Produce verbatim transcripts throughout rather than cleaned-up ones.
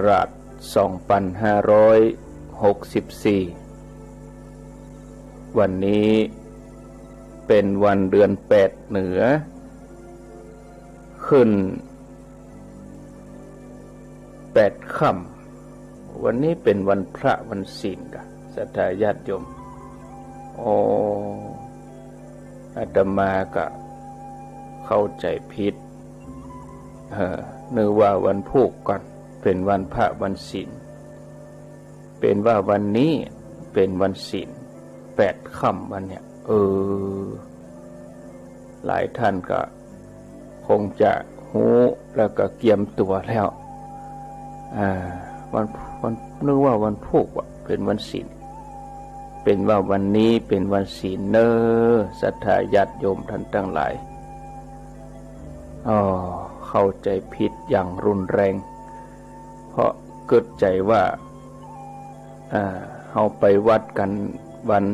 ราชสองปันห้าร้อยหกสิบสี่ วันนี้เป๋นวันเดือนแปดเหนือ ขึ้นแปดค่ำ วันนี้เป๋นวันพระวันศีลกะ ศรัทธาญาติโยม โอ้ อาตมาก็เข้าใจ๋ผิด เออ นึกว่าวันพูกก่อน เป๋นวันพระวันศีล เป๋นว่าวันนี้เป๋นวันศีล แปดค่ำวันเนี่ย เออ หลายท่านก็คงจะฮู้แล้วก็เกียมตั๋วแล้ว อ่า วัน วัน นึกว่าวันพูกว่าเป๋นวันศีล เป๋นว่าวันนี้เป๋นวันศีลเน่อ ศรัทธาญาติโยมท่านตังหลาย อ้อ เข้าใจ๋ผิดอย่างรุนแรง เพราะกึ๊ดใจ๋ว่า อ่า เฮาไปวัดกั๋นวัน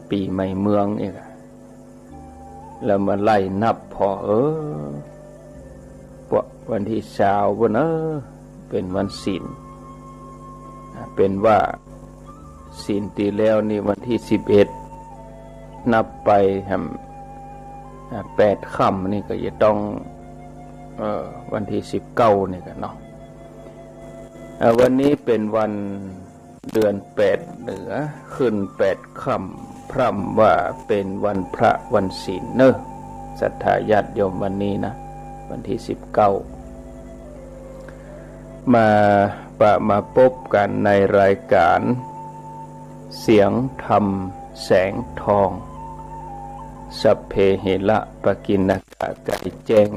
ปี๋ใหม่เมืองนี่กะ แล้วมาไล่นับผ่อ เออ ปะวันตี้ซาวปู้นเน่อ เป๋นวันศีล อ่า เป๋นว่าศีลตี้แล้วนี่วันตี้สิบเอ็ด นับไปแหม อ่า แปดค่ำนี่ก็จะต้อง เอ่อ วันตี้สิบเก้านี่กะเนาะ อ่า วันนี้เป๋นวันเดือนแปดเหนือ ขึ้นแปดค่ำ พร่ำว่าเป๋นวันพระวันศีลเน่อ ศรัทธาญาติโยม วันนี้นะ วันตี้สิบเก้า มาปะมาปบกั๋นในรายก๋านเสียงธรรมแสงทอง สัพเพหิระปะกิณณกะ ไก๋แจ้ง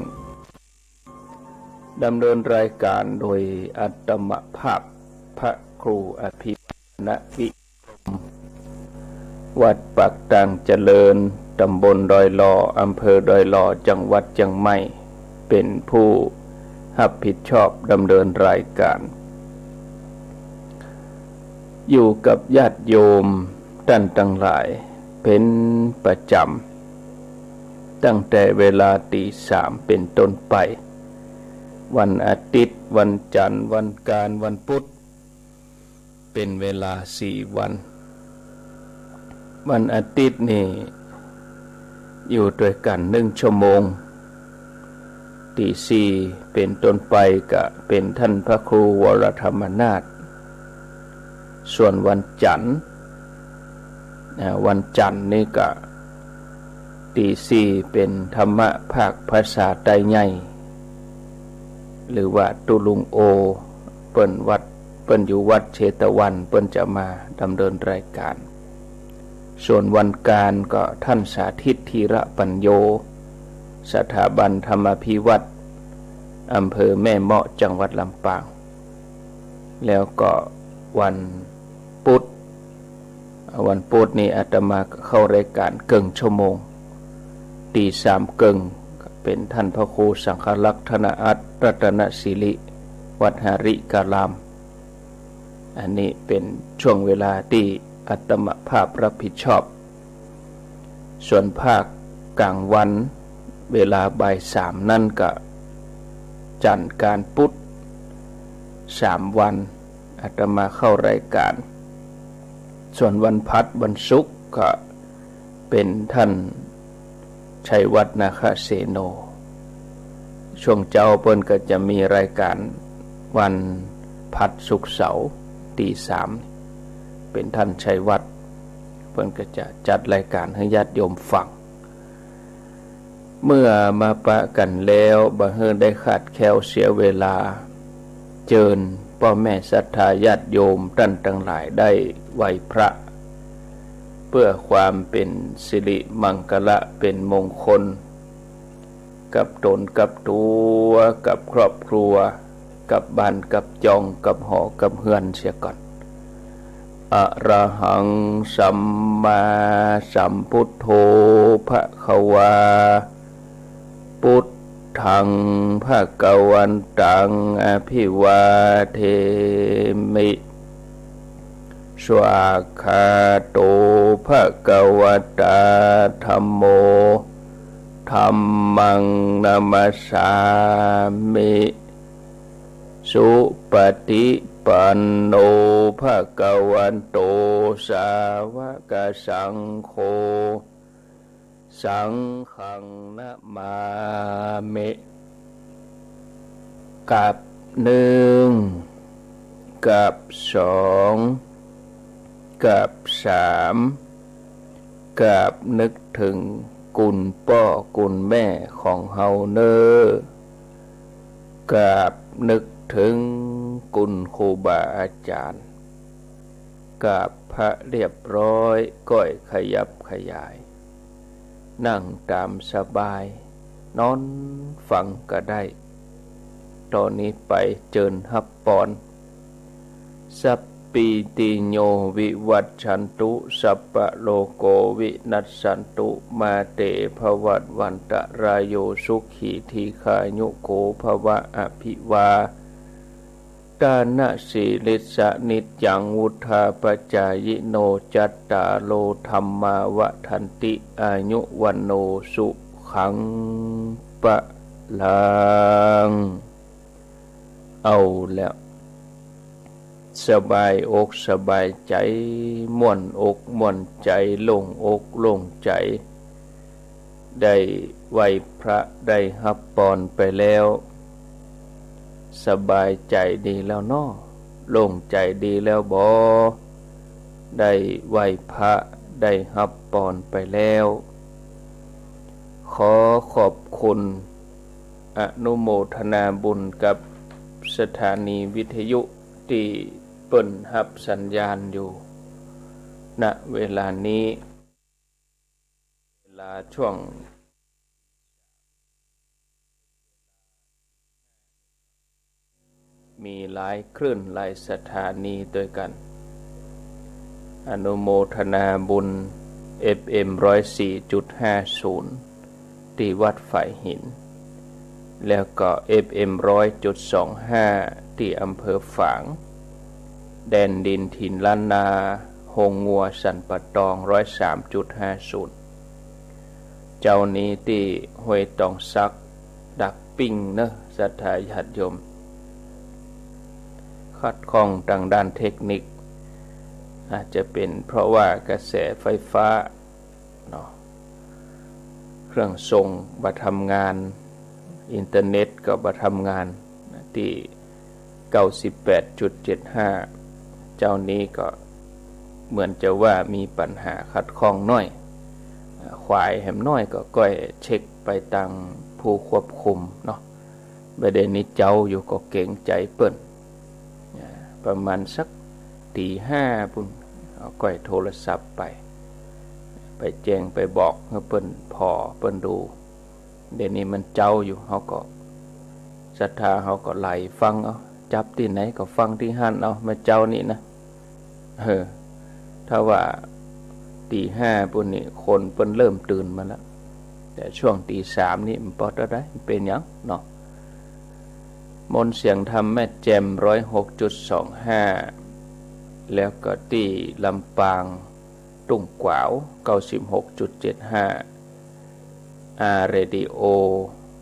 ดำเนินรายก๋านโดยอาตมาภาพพระครูอภิวัฒนวิกรม วัดปากตางเจริญ ต๋ำบลดอยหล่อ อำเภอดอยหล่อ จังหวัดเจียงใหม่ เป๋นผู้ฮับผิดชอบดำเนินรายก๋าน อยู่กับญาติโยมต้านตังหลายเป๋นประจ๋ำ ตั้งแต่เวลาตีสามเป๋นต้นไป วันอาทิตย์ วันจันทร์ วันอังคาร วันพุธ เป๋นเวลาสี่วัน วันอาทิตย์นี่อยู่ตวยกั๋นนึ่งชั่วโมง ตีสี่เป๋นต้นไปก็เป๋นต้านพระครูวรธรรมนาถ ส่วนวันจันทร์ อ่า วันจันทร์นี่ก็ตีสี่เป๋นธรรมะภาคภาษาไตใหญ่ หรือว่าตุ๊ลุงโอ เปิ้นวัด เปิ้นอยู่วัดเชตวัน เปิ้นจะมาดำเนินรายก๋าน ส่วนวันอังคารก็ต้านสาธิต ธีระปัญโญ สถาบันธรรมาภิวัฒน์ อำเภอแม่เมาะ จังหวัดลำปาง แล้วก็วันพุธ วันพุธนี่อาตมาก็เข้ารายก๋านเกิ่งชั่วโมง ตีสามเกิ่ง เป๋นต้านพระครูสังฆลักษณ์ ธนอัตร รัตนสิริ วัดหริการาม อันนี้เป๋นช่วงเวลาตี้อาตมาภาพฮับผิดชอบ ส่วนภาคก๋างวัน เวลาบ่ายสามนั้นก็จันทร์อังคารพุธ สามวัน อาตมาเข้ารายก๋าน ส่วนวันพฤหัสวันศุกร์ก็เป๋นต้านชัยวัฒน์ นาคเสโน ช่วงเจ๊าเปิ้นก็จะมีรายก๋านวันพฤหัสศุกร์เสาร์ตีสาม เป๋นต้านชัยวัฒน์ เปิ้นก็จะจัดรายก๋านหื้อญาติโยมฟัง เมื่อมาปะกั๋นแล้ว บ่หื้อได้ขาดแคลนเสียเวลา เจิญป้อแม่ศรัทธาญาติโยมต้านตังหลายได้ไหว้พระ เปื้อความเป๋นสิริมังคละ เป๋นมงคล กับต๋นกับตั๋ว กับครอบครัว กับบ้านกับจอง กับหอกับเฮือนเสียก่อน อะระหัง สัมมาสัมพุทโธ ภะคะวา พุทธัง ภะคะวันตัง อะภิวาเทมิ สวากขาโต ภะคะวะตา ธัมโม ธัมมัง นะมัสสามิ สุปะฏิ ปันโน ภะคะวะโต สาวะกะสังโฆ สังฆังนะมามิ กับนึ่ง กับสอง กับสาม กับนึกเถิงกุณป้อกุณแม่ของเฮาเน่อ กับนึกเถิงกุณครูบาอาจ๋ารย์ กับพระเรียบร้อย ก้อยขยับขยาย นั่งต๋ามสบาย นอนฟังก็ได้ ต๋อนนี้ไปเจิญฮับปอน สัพพีติโย วิวัชชันตุ สัพพะโรโค วินัสสันตุ มาเต ภะวัตวันตะราโย สุขี ทีฆายุโข ภะวะ อะภิวา ทานะสีลิสสะ นิจจัง วุฑฒาปะจายิโน จัตตาโร ธัมมา วัฑฒันติ อายุ วัณโณ สุขัง พะลัง เอาแล้ว สบายอกสบายใจ๋ ม่วนอกม่วนใจ๋ โล่งอกโล่งใจ๋ ได้ไหว้พระ ได้ฮับปอนไปแล้ว สบายใจ๋ดีแล้วเนาะ โล่งใจ๋ดีแล้วบ่ ได้ไหว้พระ ได้ฮับปอนไปแล้ว ขอขอบคุณ อนุโมทนาบุญกับสถานีวิทยุตี้เปิ้นฮับสัญญาณอยู่ ณ เวลานี้ เวลาช่วง มีหลายคลื่นหลายสถานีตวยกั๋น อนุโมทนาบุญ เอฟเอ็ม ร้อยสี่จุดห้าศูนย์ ตี้วัดฝายหิน แล้วก็ เอฟเอ็ม ร้อยจุดสองห้า ตี้อำเภอฝาง แดนดินถิ่นล้านนา โฮงงัวสันป่าตอง ร้อยสามจุดห้าศูนย์ เจ้านี้ตี้ห้วยตองสัก ดักปิ้งเนอะ ศรัทธาญาติโยม ขัดข้องตางด้านเทคนิค อาจจะเป๋นเพราะว่ากระแสไฟฟ้าเนาะ เครื่องส่งบ่ทำงาน อินเทอร์เน็ตก็บ่ทำงาน ตี้ เก้าสิบแปดจุดเจ็ดห้า เจ้านี้ก็เหมือนจะว่ามีปัญหาขัดข้องหน้อย ขวายแหมน้อยก็ก้อยเช็คไปตางผู้ควบคุมเนาะ บ่าเดี๋ยวนี้เจ้าอยู่ก็เกรงใจ๋เปิ้น ประมาณสักตี๋ห้าปุ้น เอาก้อยโทรศัพท์ไป ไปแจ้งไปบอกหื้อเปิ้นผ่อเปิ้นดู เดี๋ยวนี้มันเจ๊าอยู่ เฮาก็ ศรัทธาเฮาก็ไหลฟังเอา จับตี้ไหนก็ฟังตี้หั้นเอา แม่เจ๊านี่นะ เออ ถ้าว่าตี๋ห้าปุ้นนี่ คนเปิ้นเริ่มตื่นมาแล้ว แต่ช่วงตี๋สามนี่มันปอเต้าใด มันเป๋นหยังเนาะ มนต์เสียงธรรมแม่แจ่ม ร้อยหกจุดสองห้า แล้วก็ตี้ลำปาง ตุ้งกวาว เก้าสิบหกจุดเจ็ดห้า อาร์ เรดิโอ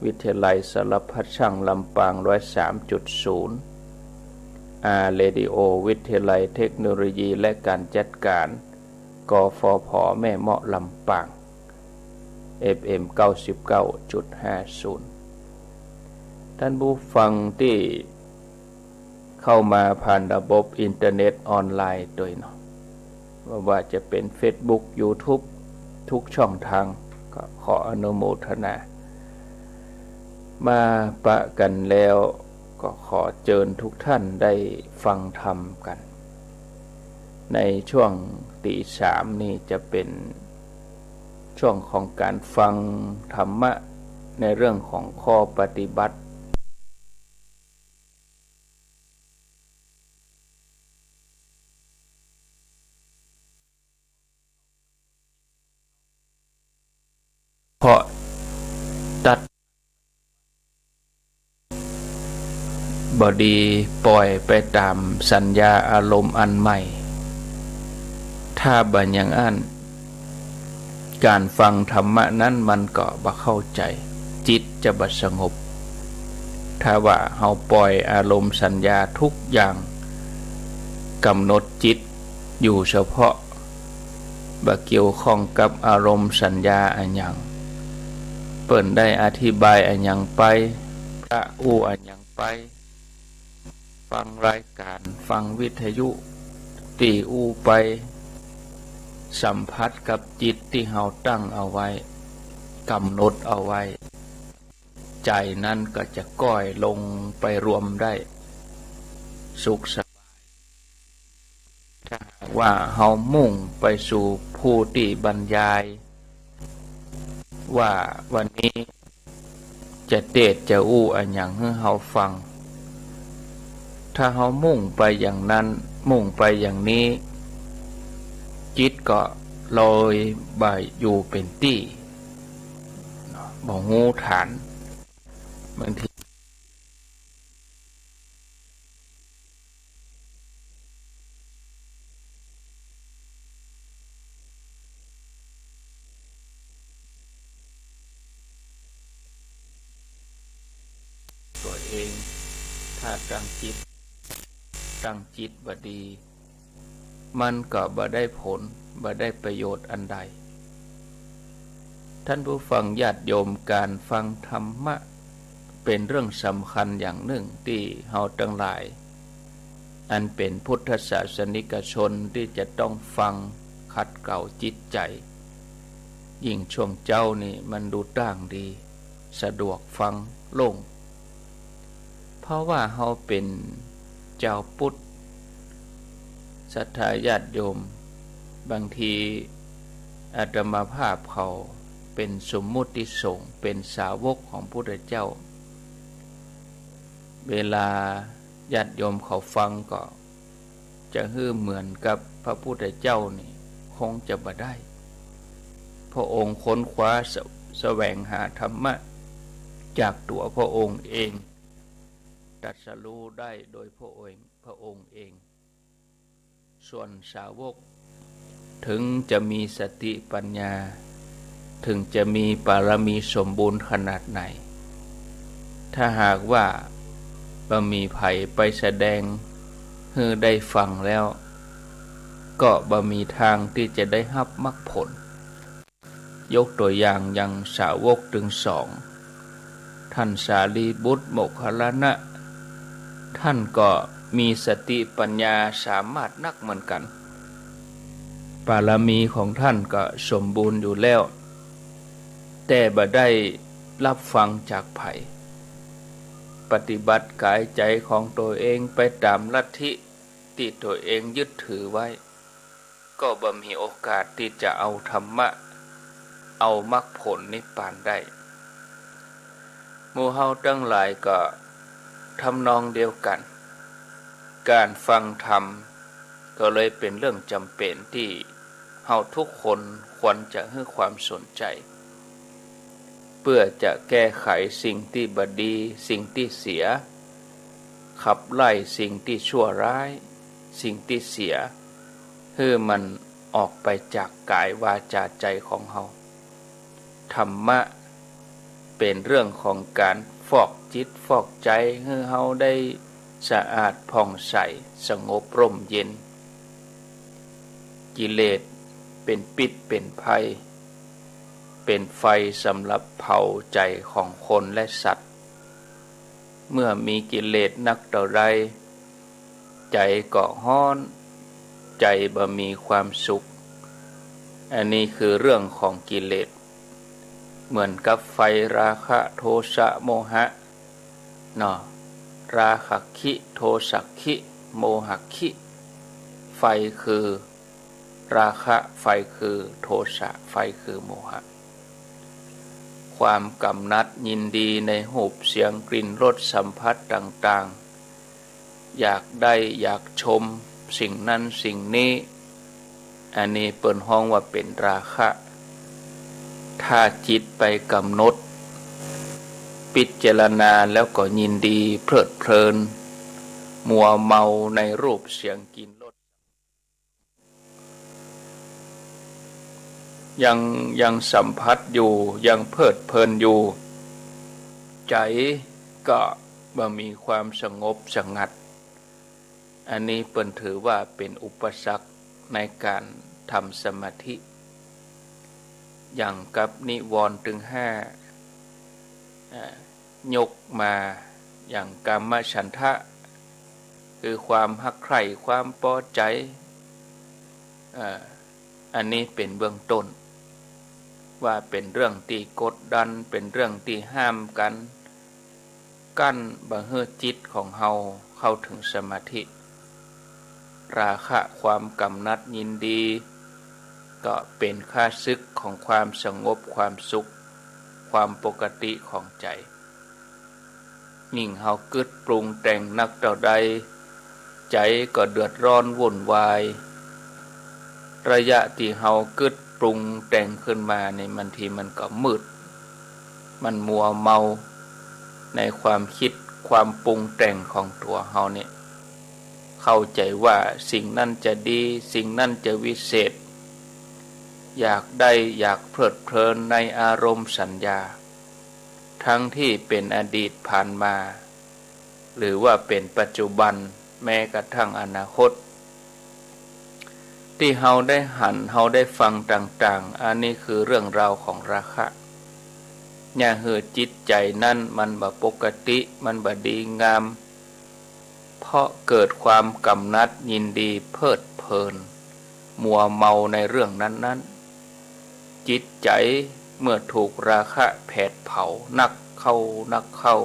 วิทยาลัยสารพัดช่างลำปาง ร้อยสามจุดศูนย์ อาร์ เรดิโอ วิทยาลัยเทคโนโลยีและการจัดการ กฟผ แม่เมาะลำปาง เอฟเอ็ม เก้าสิบเก้าจุดห้าศูนย์ ท่านผู้ฟังตี้ เข้ามาผ่านระบบอินเทอร์เน็ตออนไลน์ตวยเนาะ บ่ว่าจะเป๋นเฟซบุ๊ก ยูทูบ ทุกช่องทาง ก็ขออนุโมทนา มาปะกั๋นแล้ว ก็ขอเจิญทุกท่านได้ฟังธรรมกั๋น ในช่วงตี๋สามนี่จะเป๋นช่วงของก๋านฟังธรรมะในเรื่องของข้อปฏิบัติ เพราะตัดบ่ดี ป่อยไปต๋ามสัญญาอารมณ์อันใหม่ ถ้าบ่อย่างอั้น ก๋านฟังธรรมะนั้นมันก็บ่เข้าใจ๋ จิตจะบ่สงบ ถ้าว่าเฮาป่อยอารมณ์สัญญาทุกอย่าง กำหนดจิตอยู่เฉพาะ บ่เกี่ยวข้องกับอารมณ์สัญญาอะหยัง เปิ้นได้อธิบายอะหยังไป พระอู้อะหยังไป ฟังรายการ ฟังวิทยุตี้อู้ไป สัมผัสกับจิตตี้เฮาตั้งเอาไว้ กำหนดเอาไว้ ใจ๋นั้นก็จะก้อยลงไปรวมได้ สุขสบาย ถ้าหากว่าเฮามุ่งไปสู่ผู้ตี้บรรยาย ว่าวันนี้จะเตสน์จะอู้อะหยังหื้อเฮาฟัง ถ้าเฮามุ่งไปอย่างนั้น มุ่งไปอย่างนี้ จิตก็เลยบ่อยู่เป๋นตี้ บ่ฮู้ฐาน บางที ตั๋วเอง ถ้าตั้งจิต ตั้งจิตบ่ดี มันก็บ่ได้ผล บ่ได้ประโยชน์อันใด ท่านผู้ฟังญาติโยม ก๋านฟังธรรมะเป๋นเรื่องสำคัญอย่างนึ่งตี้เฮาตังหลาย อันเป๋นพุทธศาสนิกชนตี้จะต้องฟังขัดเกลาจิตใจ๋ ยิ่งช่วงเจ๊านี่มันดูต้างดี สะดวกฟังโล่ง เพราะว่าเฮาเป๋นจาวพุทธ ศรัทธาญาติโยม บางทีอาตมาภาพเขาเป๋นสมมุติสงฆ์ เป๋นสาวกของพุทธเจ้า เวลาญาติโยมเขาฟังก็ จะหื้อเหมือนกับพระพุทธเจ้านี่คงจะบ่ได้ พระองค์ค้นคว้า ส- แสวงหาธรรมะจากตั๋วพระองค์เอง ตรัสรู้ได้โดยพระองค์ พระองค์เอง ส่วนสาวก ถึงจะมีสติปัญญา ถึงจะมีบารมีสมบูรณ์ขนาดไหน ถ้าหากว่าบ่มีใผไปแสดงหื้อได้ฟังแล้ว ก็บ่มีตางตี้จะได้ฮับมรรคผล ยกตั๋วอย่างอย่างสาวกตึงสอง ท่านสารีบุตรโมคคัลลานะ ท่านก็มีสติปัญญาสามารถนักเหมือนกั๋น บารมีของท่านก็สมบูรณ์อยู่แล้ว แต่บ่ได้ฮับฟังจากใผ ปฏิบัติก๋ายใจ๋ของตั๋วเองไปต๋ามลัทธิตี้ตั๋วเองยึดถือไว้ ก็บ่มีโอกาสตี้จะเอาธรรมะ เอามรรคผลนิพพานได้ หมู่เฮาตังหลายก็ทำนองเดียวกั๋น ก๋านฟังธรรมก็เลยเป๋นเรื่องจ๋ำเป๋นตี้เฮาทุกคนควรจะหื้อความสนใจ๋ เปื้อจะแก้ไขสิ่งตี้บ่ดี สิ่งตี้เสีย ขับไล่สิ่งตี้ชั่วร้าย สิ่งตี้เสีย หื้อมันออกไปจากก๋ายวาจาใจ๋ของเฮา ธรรมะเป๋นเรื่องของก๋านฟอกจิตฟอกใจ๋หื้อเฮาได้สะอาดผ่องใส สงบร่มเย็น กิเลสเป๋นพิษเป๋นภัย เป๋นไฟสำหรับเผาใจ๋ของคนและสัตว์ เมื่อมีกิเลสนักเต้าใด ใจ๋ก็ฮ้อน ใจ๋บ่มีความสุข อันนี้คือเรื่องของกิเลส เหมือนกับไฟราคะ โทสะ โมหะ เนาะ ราคะคิ โทสะคิ โมหะคิ ไฟคือราคะ ไฟคือโทสะ ไฟคือโมหะ ความกำหนัดยินดีในรูป เสียง กลิ่น รส สัมผัสต่างๆ อยากได้ อยากชม สิ่งนั้น สิ่งนี้ อันนี้เปิ้นฮ้องว่าเป๋นราคะ ถ้าจิตไปกำหนด พิจารณาแล้วก็ยินดี เพลิดเพลิน มัวเมาในรูป เสียง กลิ่น รส ยัง ยังสัมผัสอยู่ ยังเพลิดเพลินอยู่ ใจ๋ก็บ่มีความสงบสงัด อันนี้เปิ้นถือว่าเป๋นอุปสรรคในก๋านทำสมาธิ อย่างกับนิวรณ์ตึงห้า อ่า ยกมาอย่างกามฉันทะ คือความฮักใคร่ ความปอใจ๋ อ่า อันนี้เป๋นเบื้องต้น ว่าเป๋นเรื่องตี้กดดัน เป๋นเรื่องตี้ห้ามกั๋น กั้นบ่หื้อจิตของเฮาเข้าเถิงสมาธิ ราคะ ความกำหนัดยินดี ก็เป๋นข้าศึกของความสงบ ความสุข ความปกติของใจ๋ ยิ่งเฮากึ๊ดปรุงแต่งนักเต้าใด ใจ๋ก็เดือดร้อนวุ่นวาย ระยะตี้เฮากึ๊ดปรุงแต่งขึ้นมานี่ บางทีมันก็มืด มันมัวเมาในความกึ๊ดความปรุงแต่งของตั๋วเฮาเนี่ย เข้าใจ๋ว่าสิ่งนั้นจะดี สิ่งนั้นจะวิเศษ อยากได้ อยากเพลิดเพลินในอารมณ์สัญญา ทั้งตี้เป๋นอดีตผ่านมา หรือว่าเป๋นปัจจุบัน แม้กระทั่งอนาคต ตี้เฮาได้หัน เฮาได้ฟังต่างๆ อันนี้คือเรื่องราวของราคะ เยียะหื้อจิตใจ๋นั้นมันบ่ปกติ มันบ่ดีงาม เพราะเกิดความกำหนัดยินดีเพลิดเพลิน มัวเมาในเรื่องนั้นๆ จิตใจ๋เมื่อถูกราคะแผดเผานักเข้านักเข้า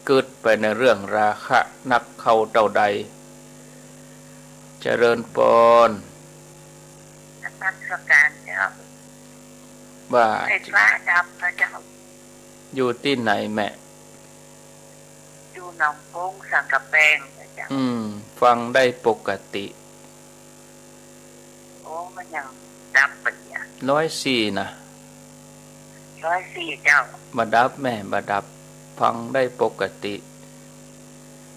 กึ๊ดไปในเรื่องราคะนักเข้าเต้าใด เจริญปอน นมัสก๋านเจ้า ว่า ไฟฟ้าดับนะเจ้า อยู่ตี้ไหนแม่ อยู่หนองโป้งสันก๋ำแปงนะเจ้า อืม ฟังได้ปกติ โอ้ มันยังดับไปอ่ะ ร้อยสี่นะ ร้อยสี่เจ้า บ่ดับแม่ บ่ดับ ฟังได้ปกติ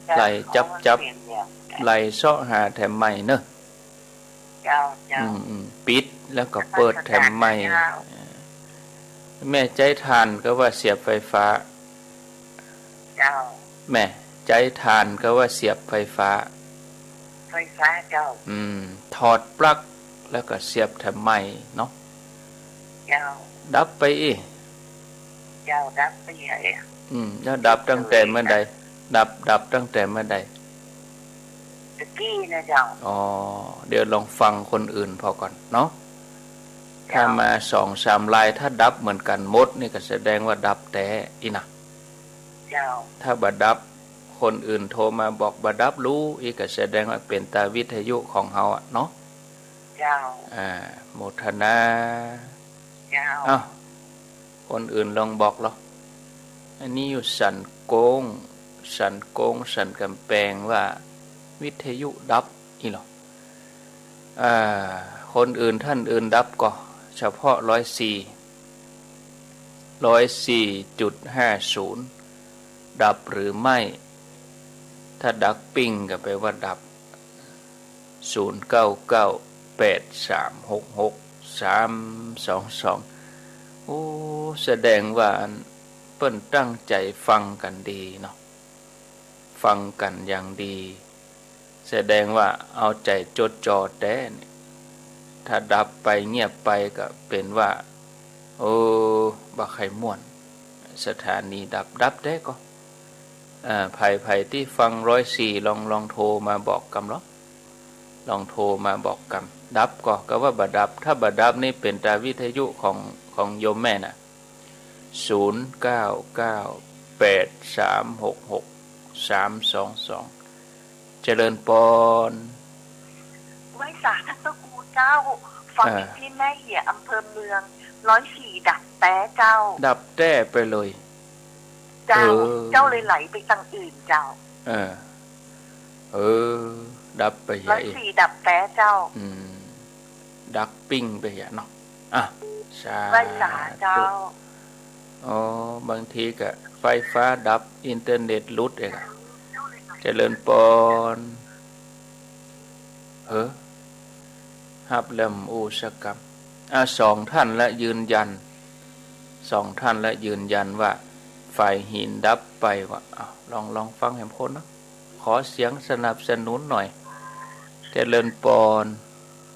เจ้า ไหลจับจับ ขอเสียงอย่าง ไหลเซาะหาแถมใหม่เนอะ เจ้า เจ้า อืม อืม ปิดแล้วก็เปิดแถมใหม่ นมัสก๋านเจ้า แม่ใจ๊ถ่านก็ว่าเสียบไฟฟ้า เจ้า แม่ใจ๊ถ่านก็ว่าเสียบไฟฟ้า ไฟฟ้าเจ้า อืม ถอดปลั๊กแล้วก็เสียบแถมใหม่เนาะ เจ้า ดับไปอี้ เจ้า ดับไปอี้ อืม แล้วดับตั้งแต่เมื่อใด ดับ ดับตั้งแต่เมื่อใด ตะกี้นะเจ้า อ๋อ เดี๋ยวลองฟังคนอื่นพ่อก่อนเนาะ เจ้า ถ้ามาสองสามราย ถ้าดับเหมือนกั๋นหมดนี่ก็แสดงว่าดับแต๊อี้นะ เจ้า ถ้าบ่ดับ คนอื่นโทรมาบอกบ่ดับลู้อี้ ก็แสดงว่าเป๋นตาวิทยุของเฮาอะเนาะ เจ้า อ่า โมทนา เจ้า อ้าว คนอื่นลองบอกลอ อันนี้อยู่สันโก้ง สันโก้ง สันก๋ำแปงว่าวิทยุดับอี้ลอ อ่า คนอื่นท่านอื่นดับก่อ เฉพาะร้อยสี่ ร้อยสี่จุดห้าศูนย์ ดับหรือไม่ ถ้าดักปิ้งก็แปลว่าดับ ศูนย์เก้าเก้า แปดสามหกหก สามสองสอง โอ้ แสดงว่าอันเปิ้นตั้งใจ๋ฟังกั๋นดีเนาะ ฟังกั๋นอย่างดี แสดงว่าเอาใจ๋จดจ่อแต๊นี่ ถ้าดับไปเงียบไปก็เป๋นว่า โอ้ บ่ใค่ม่วน สถานีดับ ดับแต๊ก่อ เอ่อ ใผ ใผตี้ฟังร้อยสี่ ลอง ลองโทรมาบอกกำลอ ลองโทรมาบอกกำ ดับก่อ ก็ว่าบ่ดับ ถ้าบ่ดับนี่เป๋นตาวิทยุของ ของโยมแม่น่ะ ศูนย์เก้าเก้า แปดสามหกหก สามสองสอง เจริญปอน ไหว้สาท่านพระครูเจ้า ฟัง อ่า อยู่ที่แม่เหยียะ อำเภอเมือง ร้อยสี่ ดับแต๊เจ้า ดับแต๊ไปเลย เจ้า เออ เจ้าเลยไหลไปตังอื่นเจ้า เออ เออ ดับไปเหีย ร้อยสี่ ดับแต๊เจ้า อืม ดักปิ้งไปเหียเนาะ อ่ะ สาธุ ไหว้สาเจ้า อ๋อ บางทีก็ไฟฟ้าดับ อินเทอร์เน็ตหลุดเองอะ เจริญปอน เฮ้อ ฮับแล้วอู้สักกำ อ่ะ สองท่านละยืนยัน สองท่านละยืนยันว่า ฝ่ายหินดับไปว่ะ อ้าว ลอง ลองฟังแหมคนเนาะ ขอเสียงสนับสนุนหน่อย เจริญปอน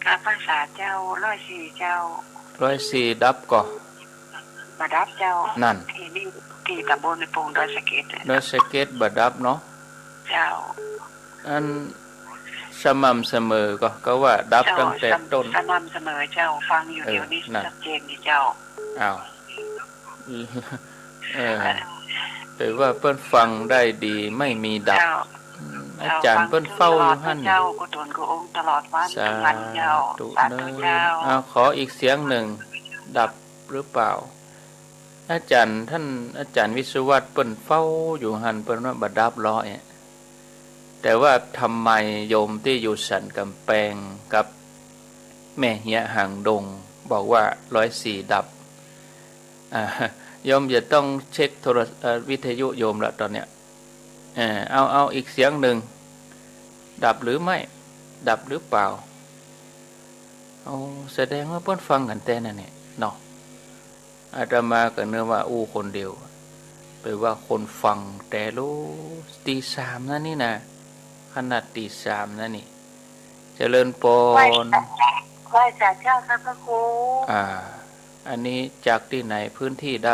กราบพรรษาเจ้า ร้อยสี่เจ้า ร้อยสี่ดับก่อ บ่ดับเจ้า นั่น ตี้นี่ ตี้ตำบลในปงดอยสะเก็ด ดอยสะเก็ดบ่ดับเนาะ เจ้า อันสม่ำเสมอก่อ ก็ว่าดับ เจ้า ตั้งแต่ต้น สม่ำ สม่ำเสมอเจ้า ฟังอยู่ เออ เดี๋ยวนี้ นั่น ชัดเจนดีเจ้า อ้าว เออ เออ ถือว่าเปิ้นฟังได้ดี ไม่มีดับ เจ้า อืม อาจ๋ารย์เปิ้นเฝ้าอยู่หั้น เจ้า กู้ต๋นกู้องค์ตลอดวัน สาธุ กู้วันเจ้า สาธุเจ้า อ้าว ขออีกเสียงหนึ่ง ดับหรือเปล่า อาจ๋ารย์ ต้านอาจ๋ารย์วิศวัตรเปิ้นเฝ้าอยู่หั้น เปิ้นว่าบ่ดับลอเอะ แต่ว่าทำไมโยมตี้อยู่สันก๋ำแปงกับแม่เฮียหางดงบอกว่าร้อยสี่ดับ อ่า โยมจะต้องเช็คโทร เอ่อ วิทยุโยมละต๋อนเนี้ย เออ เอา เอาอีกเสียงหนึ่ง ดับหรือไม่ ดับหรือเปล่า เอา แสดงว่าเปิ้นฟังกั๋นแต๊นั่นแหละเนาะ อาตมาก็นึกว่าอู้คนเดียว แปลว่าคนฟังแต๊ลู ตีสามแล้วนี่นะ ขนาดตีสามแล้วนี่ เจริญปอน ไหว้สา ไหว้สาเจ้าค่ะพระครู อ่า อันนี้จากตี้ไหน พื้นตี้ใด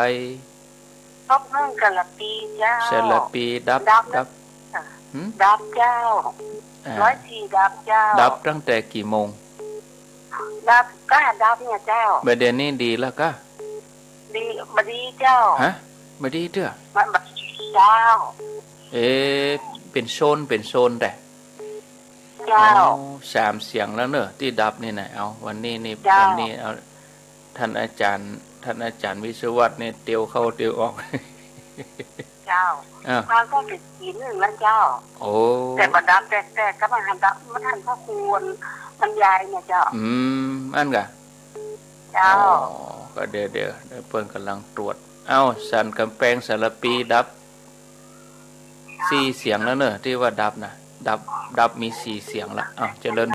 พบเมืองสารภีเจ้า สารภีดับ ดับ ดับ ค่ะ หืม ดับเจ้า อ่า ร้อยสี่ดับเจ้า ดับตั้งแต่กี่โมง ดับ ก็ดับเนี่ยเจ้า บ่าเดี่ยวนี้ดีแล้วก่อ ดี บ่ดีเจ้า ฮะ บ่ดีเตื้อ มันบ่ดีเจ้า เอ๊ะ เป๋นโซน เป๋นโซนแต๊ เจ้า เอา สามเสียงแล้วเนอะ ตี้ดับนี่นะ เอา วันนี้นี่ เจ้า วันนี้เอา ต้านอาจ๋ารย์ ต้านอาจ๋ารย์วิศวัตรนี่เตียวเข้าเตียวออก เจ้า อ้าว มันก็เป๋นศีลแล้วเจ้า โอ้ แต่บ่ดับ แต่ แต่ก็บ่ทันดับ บ่ทันพระครูบรรยายเนี่ยเจ้า อืม อั้นก่อ เจ้า อ๋อ ก็เดี๋ยว เดี๋ยว เดี๋ยวเปิ้นก๋ำลังตรวจ เอ้า สันก๋ำแปงสารภีดับ สี่เสียงแล้วเนอะ ตี้ว่าดับนะ ดับ ดับมีสี่เสียงละ อ้าว เจริญ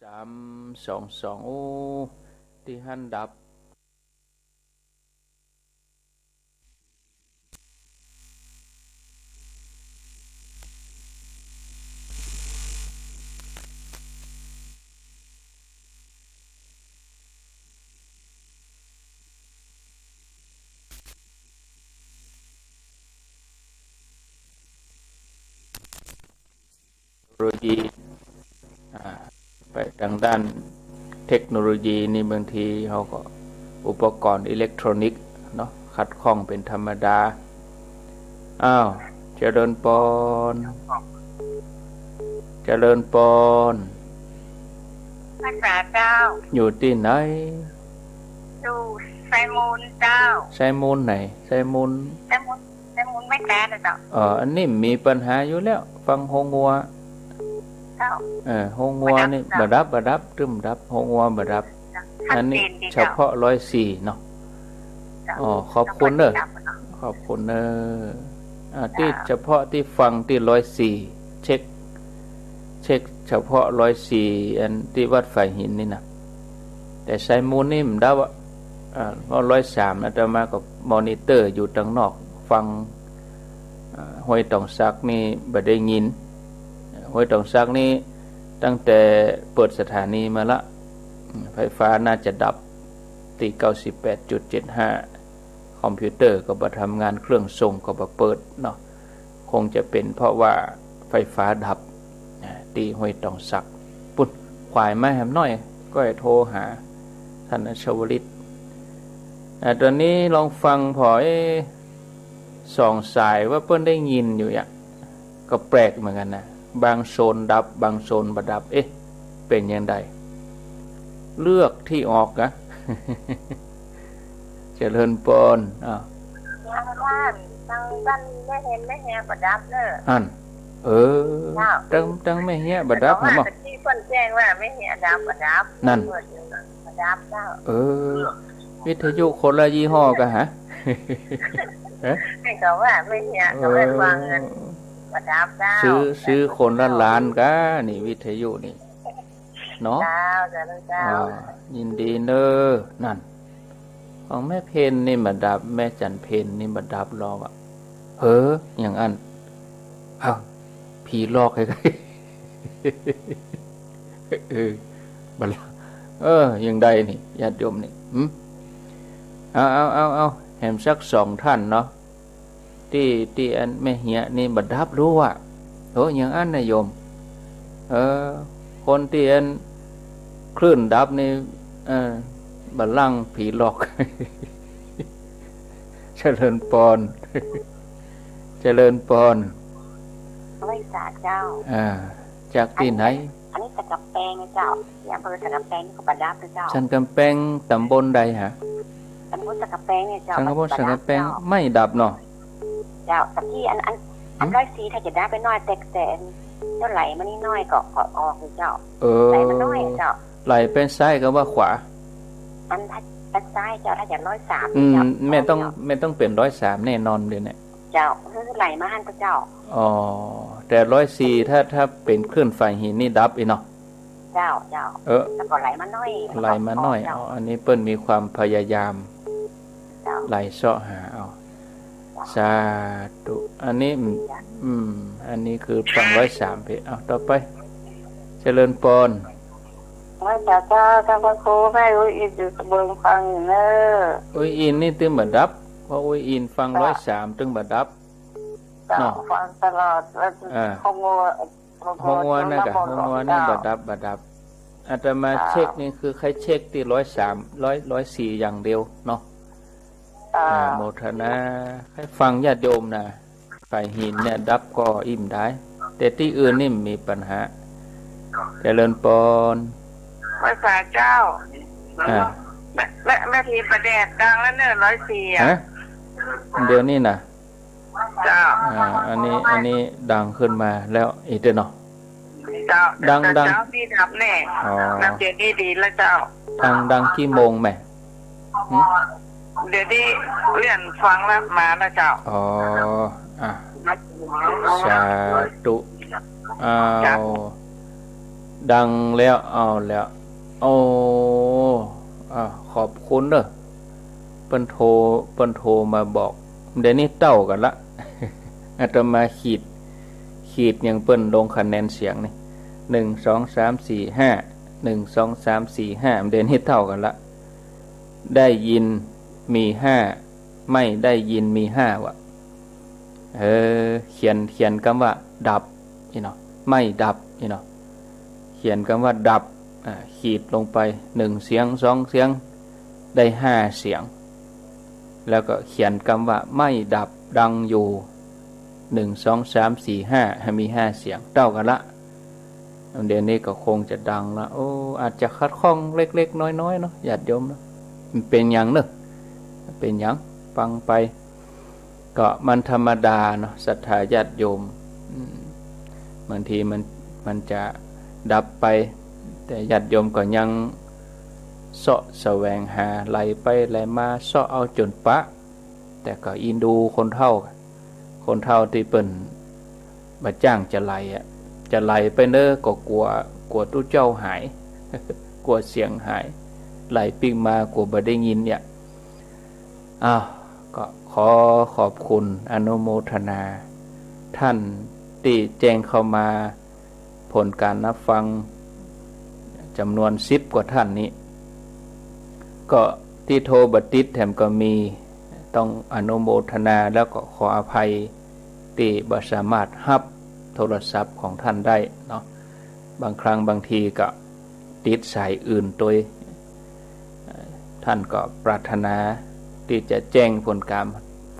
สามสองสอง โอ้ ตี้หั้นดับ โลยี อ่า ไปตางด้านเทคโนโลยีนี่บางทีเขาก็อุปกรณ์อิเล็กทรอนิกส์เนาะ ขัดข้องเป๋นธรรมดา อ้าว เจริญปอน เจริญปอน พรรษาเจ้า อยู่ตี้ไหน อยู่ไซมูลเจ้า ไซมูลไหน ไซมูล ไซมูล ไซมูลแม่แตนน่ะเจ้า เออ อันนี้มีปัญหาอยู่แล้ว ฟังโฮงัว เจ้า เออ โฮงัวนี่ บ่ดับ บ่ดับ บ่ดับ ตึ้มดับ โฮงัวบ่ดับ ชัดเจนดีเจ้า อันนี้เฉพาะร้อยสี่เนาะ เจ้า อ๋อ ขอบคุณเนอะ เฉพาะตี้ดับเนาะ ขอบคุณเนอะ อ่า เจ้า ตี้เฉพาะตี้ฟังตี้ร้อยสี่ เช็ค เช็คเฉพาะร้อยสี่ อันตี้วัดฝายหินนี่นะ แต่ไซมูลนี่มันดับอะ อ่า เพราะร้อยสาม อาตมาก็มอนิเตอร์อยู่ตางนอก ฟัง อ่า ห้วยตองสักนี่บ่ได้ยิน ห้วยตองสักนี่ตั้งแต่เปิดสถานีมาละ ไฟฟ้าน่าจะดับตี้ เก้าสิบแปดจุดเจ็ดห้า คอมพิวเตอร์ก็บ่ทำงาน เครื่องส่งก็บ่เปิดเนาะ คงจะเป๋นเพราะว่าไฟฟ้าดับ อ่า ตี้ห้วยตองสัก ปุ้น ขวายมาแหมหน้อย ก็จะโทรหาต้านชวลิต อ่ะ ตอนนี้ลองฟังผ่อ เอ๊ะ สองสายว่าเปิ้นได้ยินอยู่อะ ก็แปลกเหมือนกั๋นนะ บางโซนดับ บางโซนบ่ดับ เอ๊ะ เป๋นจาใด เลือกตี้ออกนะ เจริญปอน อ้าว ตางบ้าน ตางบ้านแม่เฮง แม่เฮงบ่ดับเน่อ อั้น เออ เจ้า ตาง ตางแม่เฮงบ่ดับ แต่ว่า หาบ่ ตะกี้เปิ้นแจ้งว่าแม่เฮงดับ บ่ดับ นั่น เปิดอยู่นะ บ่ดับเจ้า เออ วิทยุคนละยี่ห้อกั๋นหา ฮะ แม่ก็ว่าแม่เฮงก็ว่าฟังเงิน เออ บ่ดับเจ้า ซื้อ ซื้อคนละล้านกั๋นนี่ วิทยุนี่ เนาะ เจ้า เจ้า เจ้า อ่า ยินดีเน่อ นั่น ของแม่เพ็ญนี่บ่ดับ แม่จันเพ็ญนี่บ่ดับลออะ เออ อย่างอั้น เอ้า ผีหลอกใค่ เออ บ่ละ เออ อย่างใดนี่ ญาติโยมนี่ หึ เอา เอา เอา เอา แหมสักสองท่านเนาะ ตี้ ตี้อันแม่เฮงนี่บ่ดับลออะ โอ้ อย่างอั้นนะโยม เออ คนตี้อันคลื่นดับนี่ เออ บ่ลังผีหลอก เจริญปอน เจริญปอน ไหว้สาเจ้า อ่า จากตี้ไหน อันนี้ อันนี้สันก๋ำแปงนะเจ้า ตี้อำเภอสันก๋ำแปงนี่ก็บ่ดับนะเจ้า สันก๋ำแปงต๋ำบลใดฮะ ต๋ำบลสันก๋ำแปงเนี่ยเจ้า สันก๋ำปง บ่ดับ สันก๋ำแปง เจ้า ไม่ดับเนาะ เจ้า ตะกี้อัน อัน อัน หึ ร้อยสี่ ถ้าจะดับไปหน้อย แต่ แต่อันเจ้าไหลมานี่หน้อยก็ ก็ออกอยู่เจ้า เออ ไหลมาหน้อยเจ้า ไหลไปซ้ายก็ว่าขวา อัน อันซ้ายเจ้า ถ้าจะร้อยสาม อืม เจ้า แม่ต้อง เจ้า แม่ต้องเป๋นร้อยสามแน่นอนเลยเนี่ย เจ้า คือไหลมาหั้นเจ้า อ๋อ แต่ร้อยสี่ ถ้า ถ้าเป๋นคลื่นฝ่ายหินนี่ดับอีเนาะ เจ้า เจ้า เออ แล้วก็ไหลมาหน้อย ไหลมาหน้อย แล้วก็ออกเจ้า อ๋อ อันนี้เปิ้นมีความพยายาม เจ้า ไหลเซาะหาเอา เจ้า สาธุ อันนี้ อืม เจ้า อืม อันนี้คือฟังร้อยสามเพจ เอา ต่อไป เจริญปอน ไหว้สาเจ้า ท่านพระครู แม่อุ๊ยอินอยู่ตำบลคลองหินเน่อ อุ๊ยอินนี่ตึงบ่ดับ เพราะอุ๊ยอินฟัง เจ้า ร้อยสามตึงบ่ดับ เจ้า เนาะ ฟังตลอด แล้ว อ่า ห้องงัว ห้องงัวนั่นกะ ห้องงัวนั่นบ่ดับ บ่ดับ อาตมา เจ้า เช็คนี่คือใค่เช็คตี้ร้อยสาม ร้อย ร้อยสี่อย่างเดียวเนาะ เจ้า อ่า โมทนา ใค่ฟังญาติโยมนะ ฝ่ายหินเนี่ยดับก็อิ่มได้ แต่ตี้อื่นนี่มีปัญหา เจริญปอน ไหว้สาเจ้า อ่า แม่ แม่ แม่ทีประแดดดังแล้วเน่อ ร้อยสี่ อะ ฮะ เดี๋ยวนี้นะ เจ้า อ่า อันนี้ อันนี้ดังขึ้นมาแล้วอีกเนาะ เจ้า ดัง แต่ ดัง เจ้าตี้ดับแน่ อ๋อ ดับเดี๋ยวนี้ดีแล้วเจ้า ดัง ดังกี่โมงแม่ หึ เดี๋ยวนี้เลื่อนฟังแล้วมาแล้วเจ้า อ๋อ อ่ะ สาธุ อ้าว เจ้า ดังแล้ว เอาแล้ว โอ้ อ่ะ ขอบคุณเน่อ เปิ้นโทร เปิ้นโทรมาบอก เดี๋ยวนี้เต้ากั๋นละ อาตมาขีด ขีดอย่างเปิ้นลงคะแนนเสียงนี่ หนึ่ง สอง สาม สี่ ห้า หนึ่ง สอง สาม สี่ ห้า เดี๋ยวนี้เต้ากั๋นละ ได้ยินมีห้า ไม่ได้ยินมีห้าว่ะ เออ เขียน เขียนกำว่าดับ นี่เนาะ ไม่ดับ นี่เนาะ เขียนกำว่าดับ อ่า ขีดลงไป หนึ่งเสียง สองเสียง ได้ห้าเสียง แล้วก็เขียนกำว่าไม่ดับ ดังอยู่ หนึ่ง สอง สาม สี่ ห้า ให้มีห้าเสียง เต้ากั๋นละ เดี๋ยวนี้ก็คงจะดังละ โอ้ อาจจะขัดข้องเล็กๆ น้อยๆ เนาะ ญาติโยมเนาะ มันเป๋นหยังเน่อ เป๋นหยัง ฟังไป ก็มันธรรมดาเนาะ ศรัทธาญาติโยม อืม บางทีมัน มันจะดับไป แต่ญาติโยมก็ยังเซาะแสวงหา ไหลไปไหลมา เซาะเอาจ๋นปะ แต่ก็อินดูคนเฒ่า คนเฒ่าตี้เปิ้นบ่จ้างจะไหลอะ จะไหลไปเน่อก็กั๋ว กั๋วตุ๊เจ้าหาย กั๋วเสียงหาย ไหลปิ๊กมากั๋วบ่ได้ยินเนี่ย อ้าว ก็ขอขอบคุณอนุโมทนา ท่านตี้แจ้งเข้ามา ผลการรับฟังจ๋ำนวนสิบกว่าท่านนี้ ก็ตี้โทรบ่ติดแถมก็มี ต้องอนุโมทนา แล้วก็ขออภัยตี้บ่สามารถฮับโทรศัพท์ของท่านได้เนาะ บางครั้งบางทีก็ติดสายอื่นตวย ท่านก็ปรารถนา ตี้จะแจ้งผลก๋าน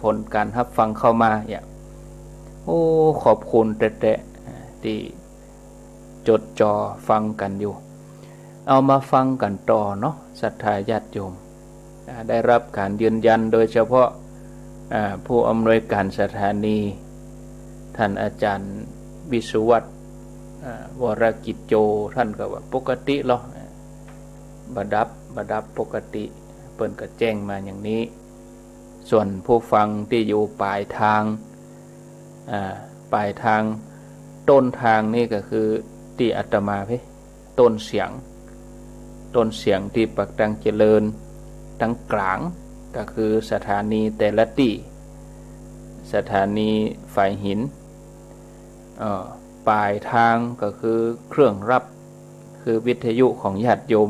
ผลก๋านฮับฟังเข้ามาเนี่ย โอ้ ขอบคุณแต๊ๆ ตี้จดจ่อฟังกั๋นอยู่ เอามาฟังกั๋นต่อเนาะ ศรัทธาญาติโยม อ่า ได้รับก๋านยืนยันโดยเฉพาะ อ่า ผู้อำนวยก๋านสถานี ท่านอาจารย์วิศวัฒน์ อ่า วรกิจโจ ท่านก็ว่าปกติลอ บ่ดับ บ่ดับปกติ เปิ้นก็แจ้งมาอย่างนี้ ส่วนผู้ฟังตี้อยู่ป๋ายตาง อ่า ป๋ายตาง ต้นตางนี่ก็คือตี้อาตมาเพ ต้นเสียง ต้นเสียงตี้ปากตางเจริญ ตางก๋างก็คือสถานีแต่ละตี้ สถานีฝายหิน เอ่อ ป๋ายตางก็คือเครื่องรับ คือวิทยุของญาติโยม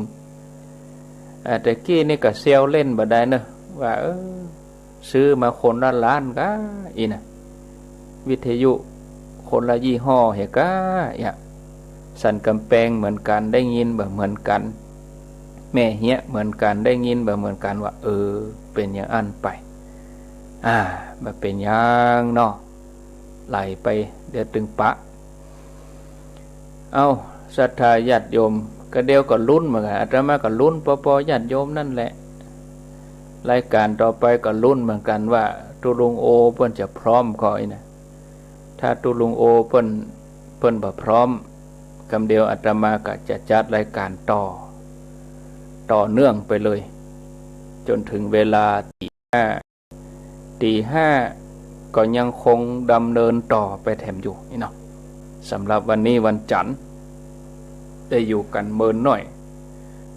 เอ่อ แต่กี้นี่ก็แซวเล่นบ่ได้เนอะ ว่า เออ ซื้อมาคนละล้านก้า อี้นะ วิทยุคนละยี่ห้อเหียก้า เนี่ย สันก๋ำแปงเหมือนกั๋น ได้ยินบ่เหมือนกั๋น แม่เฮียเหมือนกั๋น ได้ยินบ่เหมือนกั๋น ว่า เออ เป๋นอย่างอั้นไป อ่า บ่เป๋นหยังเนาะ ไหลไป เดี๋ยวตึงปะ เอ้า ศรัทธาญาติโยม ก็เดี๋ยวก็ลุ้นเหมือนกั๋น อาตมาก็ลุ้นปอๆ ญาติโยมนั่นแหละ รายก๋านต่อไปก็ลุ้นเหมือนกั๋นว่าตุ๊ลุงโอเปิ้นจะพร้อมก่อ อี้นะ ถ้าตุ๊ลุงโอเปิ้น เปิ้นบ่พร้อม กำเดียวอาตมาก็จะจัดรายก๋านต่อ ต่อเนื่องไปเลย จ๋นเถิงเวลาตี๋ห้า ตี๋ห้าก็ยังคงดำเนินต่อไปแถมอยู่ อี้เนาะ สำหรับวันนี้วันจั๋นทร์ ได้อยู่กั๋นเมินหน้อย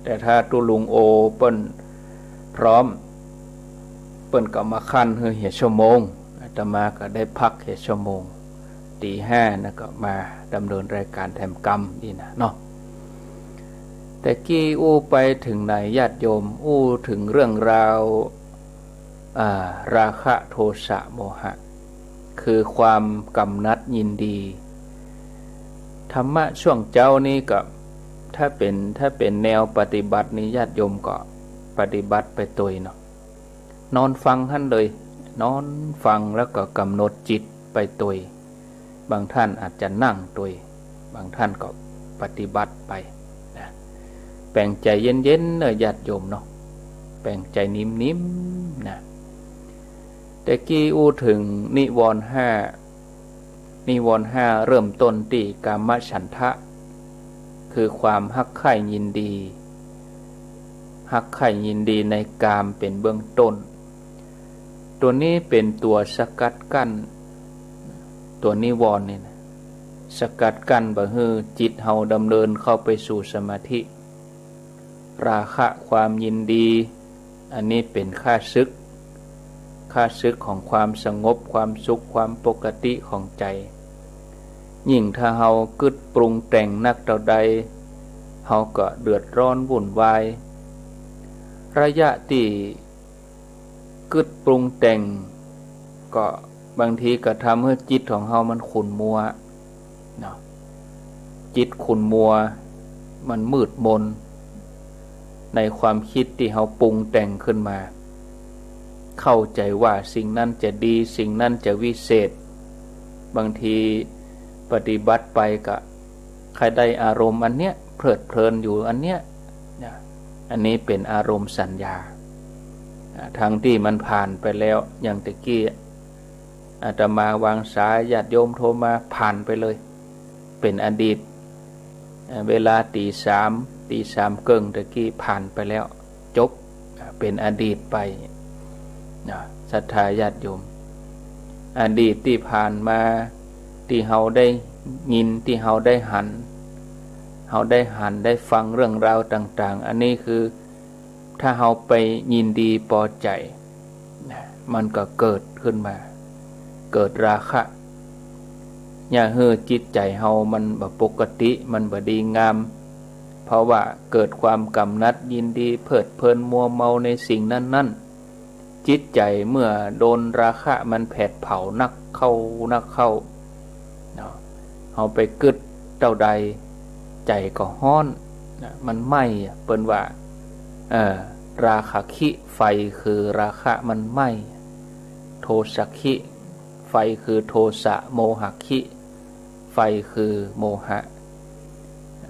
แต่ถ้าตุ๊ลุงโอเปิ้นพร้อม เปิ้นก็มาคั่นหื้อเหียชั่วโมง อาตมาก็ได้พักเหียชั่วโมง ตี๋ห้านะก็มาดำเนินรายก๋านแถมกำ อี้นะเนาะ แต่กี้อู้ไปเถิงไหนญาติโยม อู้เถิงเรื่องราว อ่า ราคะโทสะโมหะ คือความก๋ำนัดยินดี ธรรมะช่วงเจ๊านี้ก็ ถ้าเป๋น ถ้าเป๋นแนวปฏิบัตินี่ญาติโยมก็ปฏิบัติไปตวยเนาะ นอนฟังหั้นเลย นอนฟังแล้วก็ก๋ำหนดจิตไปตวย บางท่านอาจจะนั่งตวย บางท่านก็ปฏิบัติไปนะ แป๋งใจ๋เย็นๆ เนาะญาติโยมเนาะ แป๋งใจ๋นิ่มๆ นะ แต่กี้อู้เถิงนิวรณ์ห้า นิวรณ์ห้าเริ่มต้นตี้กามฉันทะ คือความฮักใค่ยินดี ฮักใค่ยินดีในกามเป๋นเบื้องต้น ตั๋วนี้เป๋นตั๋วสกัดกั้น ตั๋วนิวรณ์นี่นะ สกัดกั้นบ่หื้อจิตเฮาดำเนินเข้าไปสู่สมาธิ ราคะความยินดี อันนี้เป๋นข้าศึก ข้าศึกของความสงบ ความสุข ความปกติของใจ๋ ยิ่งถ้าเฮากึ๊ดปรุงแต่งนักเต้าใด เฮาก็เดือดร้อนวุ่นวาย ระยะตี้กึ๊ดปรุงแต่ง ก็บางทีก็ทำหื้อจิตของเฮามันขุ่นมัว เนาะ จิตขุ่นมัว มันมืดมน ในความคิดตี้เฮาปรุงแต่งขึ้นมา เข้าใจ๋ว่าสิ่งนั้นจะดี สิ่งนั้นจะวิเศษ บางทีปฏิบัติไปก็ใค่ได้อารมณ์อันเนี้ย เพลิดเพลินอยู่อันเนี้ย นะ อันนี้เป๋นอารมณ์สัญญา อ่า ทั้งตี้มันผ่านไปแล้ว อย่างตะกี้ อาตมาวางสาย ญาติโยมโทรมา ผ่านไปเลย เป๋นอดีต เอ่อ เวลาตี๋สาม ตี๋สามเกิ่งตะกี้ผ่านไปแล้ว จบ เป๋นอดีตไป นะ ศรัทธาญาติโยม อดีตตี้ผ่านมา ตี้เฮาได้ยิน ตี้เฮาได้หัน เฮาได้หัน ได้ฟังเรื่องราวต่างๆ อันนี้คือ ถ้าเฮาไปยินดีปอใจ๋ นะ มันก็เกิดขึ้นมา เกิดราคะ เยียะหื้อจิตใจ๋เฮามันบ่ปกติ มันบ่ดีงาม เพราะว่าเกิดความกำหนัดยินดี เพลิดเพลินมัวเมาในสิ่งนั้นๆ จิตใจ๋เมื่อโดนราคะมันแผดเผานักเข้า นักเข้า เนาะ เฮาไปกึ๊ดเต้าใด ใจ๋ก็ฮ้อน นะ มันไหม้อะ เปิ้นว่า เอ่อ ราคะคิ ไฟคือราคะมันไหม้ โทสะคิ ไฟคือโทสะ โมหะคิ ไฟคือโมหะ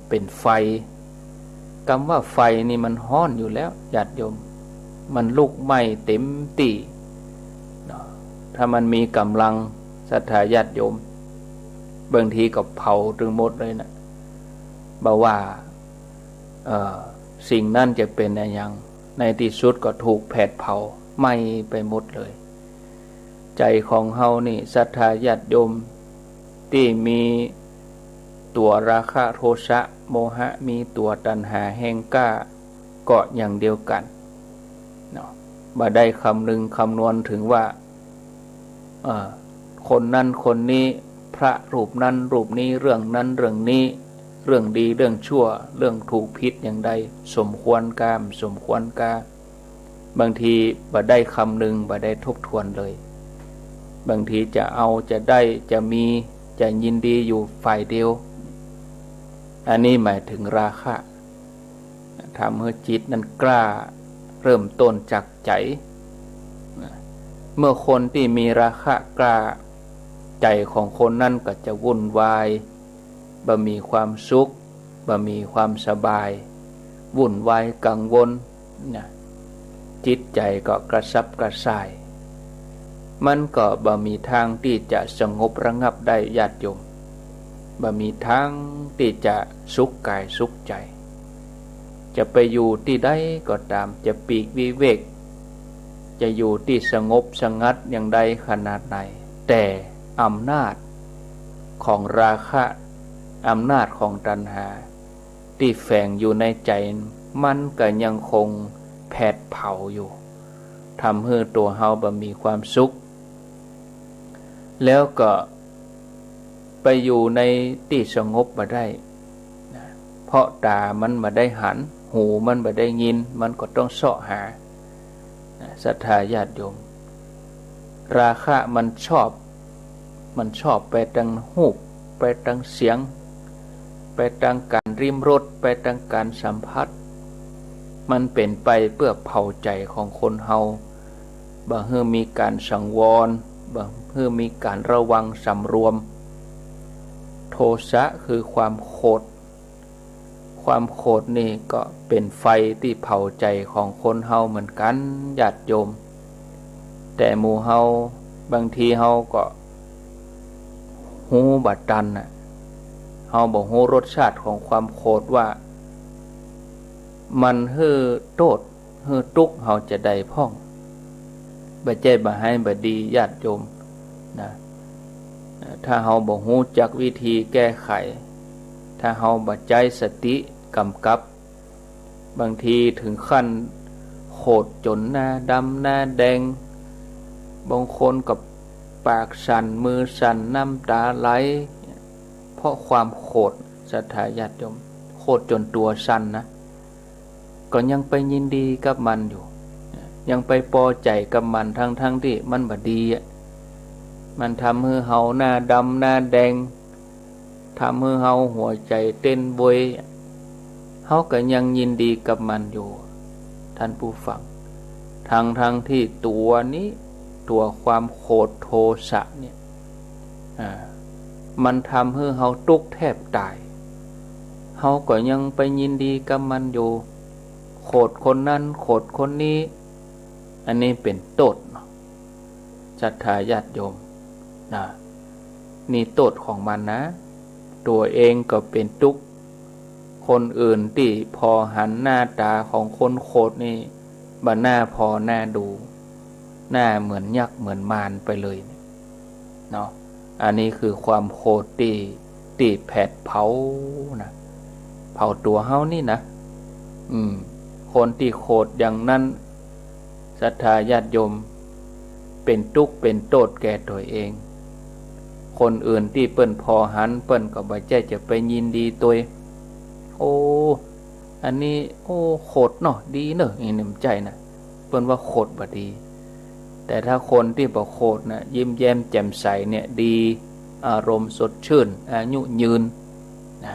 เป๋นไฟ กำว่าไฟนี่มันฮ้อนอยู่แล้ว ญาติโยม มันลุกไหม้เต็มตี้เนาะ ถ้ามันมีก๋ำลัง ศรัทธาญาติโยม บางทีก็เผาตึงหมดเลยนะ บ่ว่า เอ่อ สิ่งนั้นจะเป๋นอะหยัง ในตี้สุดก็ถูกแผดเผา ไหม้ไปหมดเลย ใจ๋ของเฮานี่ ศรัทธาญาติโยม ตี้มีตั๋วราคะ โทสะ โมหะ มีตั๋วตัณหาแฮงกล้า ก็อย่างเดียวกั๋นเนาะ บ่ได้คำนึงคำนวณเถิงว่า เอ่อ คนนั้นคนนี้ พระรูปนั้นรูปนี้ เรื่องนั้นเรื่องนี้ เรื่องดีเรื่องชั่ว เรื่องถูกผิดอย่างใด สมควรกา บ่สมควรกา บางทีบ่ได้คำนึง บ่ได้ทบทวนเลย บางทีจะเอา จะได้ จะมี จะยินดีอยู่ฝ่ายเดียว อันนี้หมายเถิงราคะ ทำหื้อจิตนั้นกล้า เริ่มต้นจากใจ๋ เมื่อคนตี้มีราคะกล้า ใจ๋ของคนนั้นก็จะวุ่นวาย บ่มีความสุข บ่มีความสบาย วุ่นวายกังวลนะ จิตใจ๋ก็กระสับกระส่าย มันก็บ่มีทางตี้จะสงบระงับได้ ญาติโยม บ่มีทางตี้จะสุขก๋ายสุขใจ๋ จะไปอยู่ตี้ใดก็ต๋าม จะปีกวิเวก จะอยู่ตี้สงบสงัดอย่างใดขนาดไหน แต่อำนาจของราคะ อำนาจของตัณหา ตี้แฝงอยู่ในใจ๋ มันก็ยังคงแผดเผาอยู่ ทำหื้อตั๋วเฮาบ่มีความสุข แล้วก็ไปอยู่ในตี้สงบบ่ได้นะ เพราะต๋ามันบ่ได้หัน หูมันบ่ได้ยิน มันก็ต้องเซาะหานะ ศรัทธาญาติโยม ราคะมันชอบ มันชอบไปตางฮูป ไปตางเสียง ไปตางก๋านลิ้มรส ไปตางก๋านสัมผัส มันเป๋นไปเปื้อเผาใจ๋ของคนเฮา บ่หื้อมีก๋านสังวร บ่หื้อมีก๋านระวังสำรวม โทสะคือความโขด ความโขดนี่ก็เป๋นไฟตี้เผาใจ๋ของคนเฮาเหมือนกั๋น ญาติโยม แต่หมู่เฮาบางทีเฮาก็ฮู้บ่ตันน่ะ เฮาบ่ฮู้รสชาติของความโขดว่า มันหื้อโต้ษ หื้อตุ๊กข์เฮาจาใดพ่อง บ่ใจ้บ่ฮ้ายบ่ดี ญาติโยมนะ ถ้าเฮาบ่ฮู้จักวิธีแก้ไข ถ้าเฮาบ่ใจ๊สติก๋ำกับ บางทีเถิงขั้นโขดจ๋นหน้าดำหน้าแดง บางคนก็ปากสั่น มือสั่น น้ำต๋าไหล เพราะความโขด ศรัทธาญาติโยม โขดจ๋นตั๋วสั่นนะ ก็ยังไปยินดีกับมันอยู่ ยังไปปอใจ๋กับมัน ทั้งๆ ตี้มันบ่ดีอะ มันทำหื้อเฮาหน้าดำหน้าแดง ทำหื้อเฮาหัวใจ๋เต้นโวย เฮาก็ยังยินดีกับมันอยู่ ท่านผู้ฟัง ทั้งๆ ตี้ตั๋วนี้ ตั๋วความโขดโทสะเนี่ย อ่า มันทำหื้อเฮาตุ๊กข์แทบต๋าย เฮาก็ยังไปยินดีกับมันอยู่ โขดคนนั้น โขดคนนี้ อันนี้เป๋นโต้ษเนาะ ศรัทธาญาติโยมนะ นี่โต้ษของมันนะ ตั๋วเองก็เป๋นตุ๊กข์ คนอื่นตี้ผ่อหันหน้าต๋าของคนโขดนี่ บ่น่าผ่อน่าดู หน้าเหมือนยักษ์เหมือนมารไปเลย เนาะ อันนี้คือความโขดตี้ ตี้แผดเผานะ เผาตั๋วเฮานี่นะ อืม คนตี้โขดอย่างนั้น ศรัทธาญาติโยม เป๋นตุ๊กข์เป๋นโต้ษแก่ตั๋วเอง คนอื่นตี้เปิ้นผ่อหัน เปิ้นก็บ่ใจ้จะไปยินดีตวย โอ้ อันนี้ โอ้ โขดเนาะ ดีเนาะ นี่บ่ใจ้นะ เปิ้นว่าโขดบ่ดี แต่ถ้าคนตี้บ่โขดนะ ยิ้มแย้มแจ่มใสเนี่ยดี อารมณ์สดชื่น อายุยืนนะ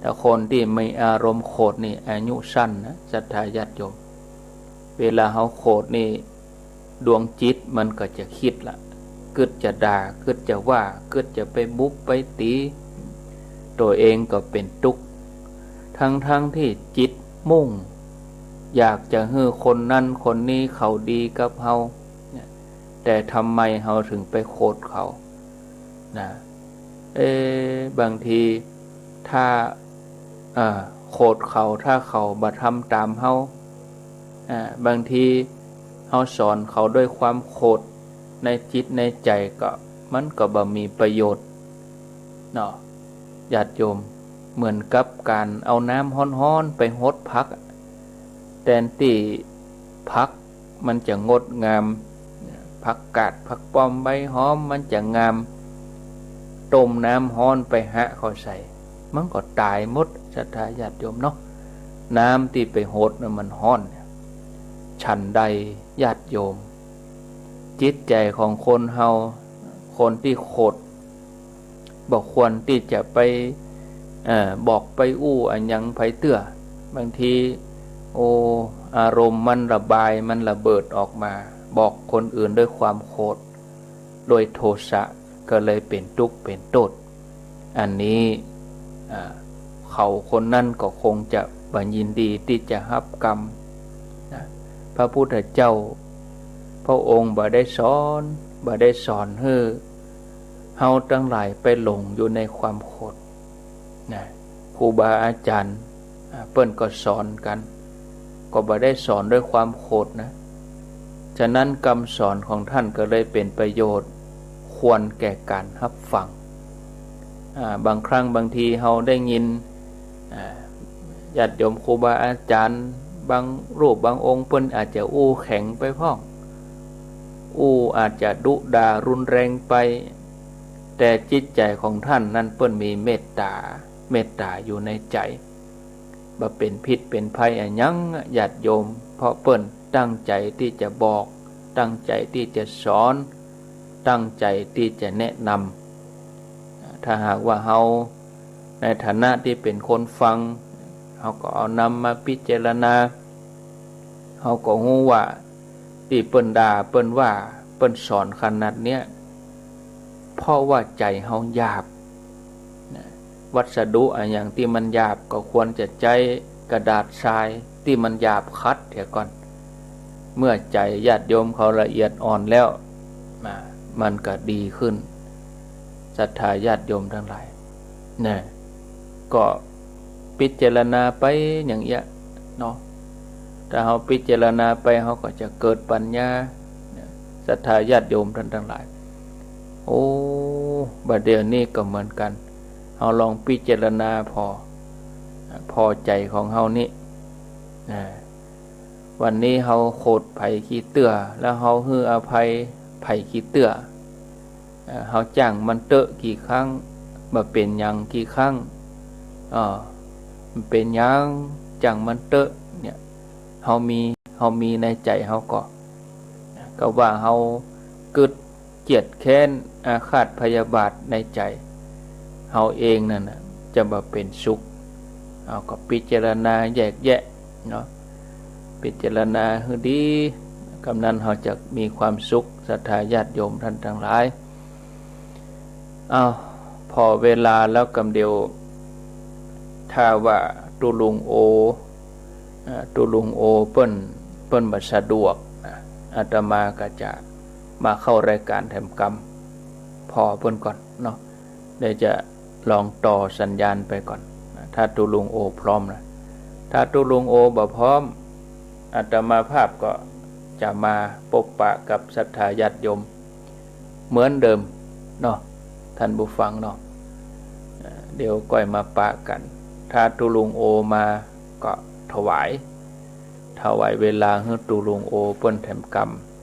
ถ้าคนตี้มีอารมณ์โขดนี่ อายุสั้นนะ ศรัทธาญาติโยม เวลาเฮาโขดนี่ ดวงจิตมันก็จะกึ๊ดละ กึ๊ดจะด่า กึ๊ดจะว่า กึ๊ดจะไปบุบไปตี๋ ตั๋วเองก็เป๋นตุ๊ก ทั้งๆ ตี้จิตมุ่ง อยากจะหื้อคนนั้นคนนี้เขาดีกับเฮาเนี่ย แต่ทำไมเฮาถึงไปโขดเขานะ เอ๊ะ บางทีถ้า เอ่อ โขดเขา ถ้าเขาบ่ทำต๋ามเฮา อ่า บางทีเฮาสอนเขาด้วยความโขดในจิตในใจ๋ก็ มันก็บ่มีประโยชน์เนาะ ญาติโยม เหมือนกับก๋านเอาน้ำฮ้อนๆ ไปหดผัก แตนตี้ผักมันจะงดงาม ผักกาด ผักป้อม ใบหอม มันจะงาม ต้มน้ำฮ้อนไปหะเข้าใส่ มันก็ต๋ายหมด ศรัทธาญาติโยมเนาะ น้ำตี้ไปหดน่ะมันฮ้อนเนี่ย ฉันใดญาติโยม จิตใจ๋ของคนเฮา คนตี้โขด บ่ควรตี้จะไป เอ่อ บอกไปอู้อะหยังใผเตื้อ บางที โอ้ อารมณ์มันระบาย มันระเบิดออกมา บอกคนอื่นด้วยความโขด ด้วยโทสะ ก็เลยเป๋นตุ๊กเป๋นโต้ษ อันนี้ อ่า เขาคนนั้นก็คงจะบ่ยินดีตี้จะฮับกรรมนะ พระพุทธเจ้า พระองค์บ่ได้สอน บ่ได้สอนหื้อเฮาตังหลายไปหลงอยู่ในความโขดนะ ครูบาอาจ๋ารย์ อ่า เปิ้นก็สอนกั๋น ก็บ่ได้สอนด้วยความโขดนะ ฉะนั้นกำสอนของท่านก็เลยเป๋นประโยชน์ ควรแก่ก๋านฮับฟัง อ่า บางครั้งบางทีเฮาได้ยิน อ่า ญาติโยมครูบาอาจ๋ารย์ บางรูปบางองค์เปิ้นอาจจะอู้แข็งไปพ่อง อู้อาจจะดุด่ารุนแรงไป แต่จิตใจ๋ของท่านนั้นเปิ้นมีเมตต๋า เมตต๋าอยู่ในใจ๋ บ่เป๋นพิษเป๋นภัยอะหยัง ญาติโยม เพราะเปิ้นตั้งใจ๋ตี้จะบอก ตั้งใจ๋ตี้จะสอน ตั้งใจ๋ตี้จะแนะนำ ถ้าหากว่าเฮาในฐานะตี้เป๋นคนฟัง เฮาก็เอานำมาพิจารณา เฮาก็ฮู้ว่าตี้เปิ้นด่า เปิ้นว่า เปิ้นสอนขนาดเนี้ย เพราะว่าใจ๋เฮาหยาบนะ วัสดุอะหยังตี้มันหยาบก็ควรจะใจ๊กระดาษทรายตี้มันหยาบขัดเสียก่อน เมื่อใจ๋ญาติโยมเขาละเอียดอ่อนแล้ว อ่า มันก็ดีขึ้น ศรัทธาญาติโยมตังหลาย นะ ก็พิจารณาไปอย่างเอี้ยเนาะ ถ้าเฮาพิจารณาไป เฮาก็จะเกิดปัญญา ศรัทธาญาติโยมต้านตังหลาย โอ้ บ่าเดี่ยวนี้ก็เหมือนกั๋น เฮาลองพิจารณาผ่อ ผ่อใจ๋ของเฮานี้ นะ วันนี้เฮาโขดใผขี้เตื้อ แล้วเฮาหื้ออภัยใผขี้เตื้อ เอ่อ เฮาจ้างมันเต๊อะกี่ครั้ง บ่เป๋นหยังกี่ครั้ง เอ่อ บ่เป๋นหยัง จ้างมันเต๊อะ เนี่ย เฮามี เฮามีในใจ๋เฮาก็ ก็ว่าเฮากึ๊ดเกลียดแค้นอาฆาตพยาบาทในใจ๋เฮาเองนั่นน่ะ จะบ่เป๋นสุข เฮาก็พิจารณาแยกแยะเนาะ พิจารณาหื้อดี กำนั้นเฮาจะมีความสุข ศรัทธาญาติโยมต้านตังหลาย อ้าว ผ่อเวลาแล้วกำเดียว ถ้าว่าตุ๊ลุงโอ เอ่อ ตุ๊ลุงโอเปิ้น เปิ้นบ่สะดวกนะ อาตมาก็จะมาเข้ารายก๋านแถมกำ ผ่อเปิ้นก่อนเนาะ เดี๋ยวจะลองต่อสัญญาณไปก่อนนะ ถ้าตุ๊ลุงโอพร้อมนะ ถ้าตุ๊ลุงโอบ่พร้อม อาตมาภาพก็จะมาปบปะกับศรัทธาญาติโยม เหมือนเดิมเนาะ ต้านผู้ฟังเนาะ เอ่อ เดี๋ยวก้อยมาปะกั๋น ถ้าตุ๊ลุงโอมาก็ถวาย ถวายเวลาหื้อตุ๊ลุงโอเปิ้นแถมก